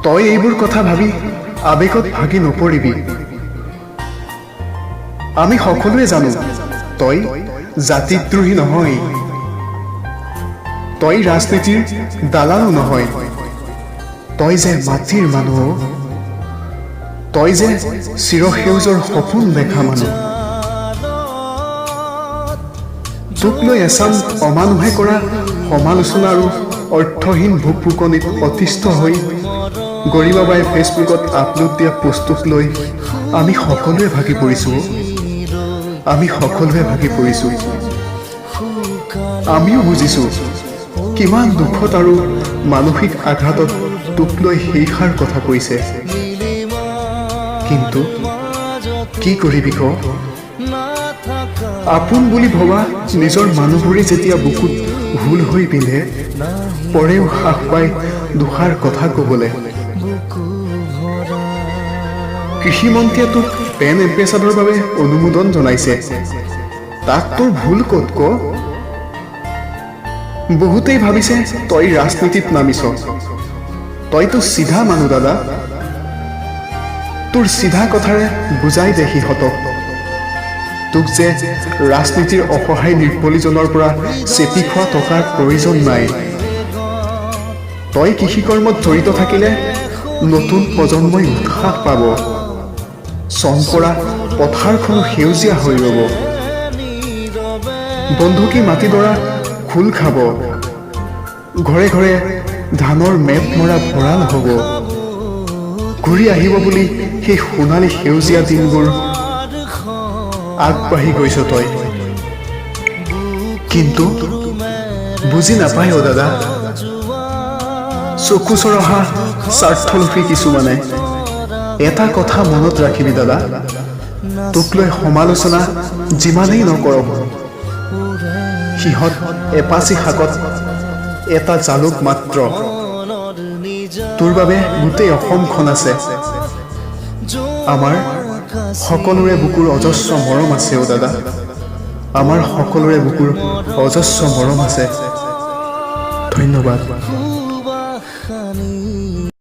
তই এইবোৰ কথা ভাবি আৱেগত ভাগি নপৰিবি। আমি সকলোৱে জানো তই জাতিদ্ৰোহী নহয়, তই ৰাজনীতিৰ দালালো নহয়। তই যে মাটিৰ মানুহ, তই যে চিৰসেউজৰ সপোন দেখা মানুহ। তোক লৈ এচাম অমানুহে কৰা সমালোচনা আৰু অৰ্থহীন ভুকভুকনিত অতিষ্ঠ হৈ গৰিমাবাই ফেচবুকত আপলোড দিয়া পোষ্টটোক লৈ আমি সকলোৱে ভাগি পৰিছোঁ, আমি সকলোৱে ভাগি পৰিছোঁ। আমিও বুজিছোঁ কিমান দুখত আৰু মানসিক আঘাতত তোক লৈ সেইষাৰ কথা কৈছে। কিন্তু কি কৰিবি ক? আপোন বুলি ভবা নিজৰ মানুহবোৰে যেতিয়া বুকুত হুল হৈ বিন্ধে, পৰেও সাহ পাই দুষাৰ কথা ক'বলৈ। কৃষিমন্ত্ৰীয়ে তোক ব্ৰেণ্ড এম্বেচাদৰৰ বাবে অনুমোদন জনাইছে, তাত তোৰ ভুল ক'ত ক? বহুতেই ভাবিছে তই ৰাজনীতিত নামিছ। তইতো চিধা মানুহ দাদা, তোৰ চিধা কথাৰে বুজাই দে সিহঁতক, তোক যে ৰাজনীতিৰ অসহায় নিৰ্বলীজনৰ পৰা চেপি খোৱা টকাৰ প্ৰয়োজন নাই। তই কৃষিকৰ্মত জড়িত থাকিলে নতুন প্ৰজন্মই উৎসাহ পাব, চন পৰা পথাৰখনো সেউজীয়া হৈ ৰ'ব, বন্ধুকী মাটিডৰা খোল খাব, ঘৰে ঘৰে ধানৰ মেট মৰা ভঁৰাল হ'ব। ঘূৰি আহিব বুলি সেই সোণালী সেউজীয়া দিনবোৰ। আগবাঢ়ি গৈছ তই, কিন্তু বুজি নাপায় অ দাদা, চকু চৰহা স্বাৰ্থলোভী কিছুমানে। এটা কথা মনত ৰাখিবি দাদা, তোক লৈ সমালোচনা যিমানেই নকৰক, সিহঁত এপাচি শাকত এটা জালুক মাত্ৰ। তোৰ বাবে গোটেই অসমখন আছে, আমাৰ সকলোৰে বুকুৰ অজস্ৰ মৰম আছে অ দাদা, আমাৰ সকলোৰে বুকুৰ অজস্ৰ মৰম আছে। ধন্যবাদ। সুবাসানি।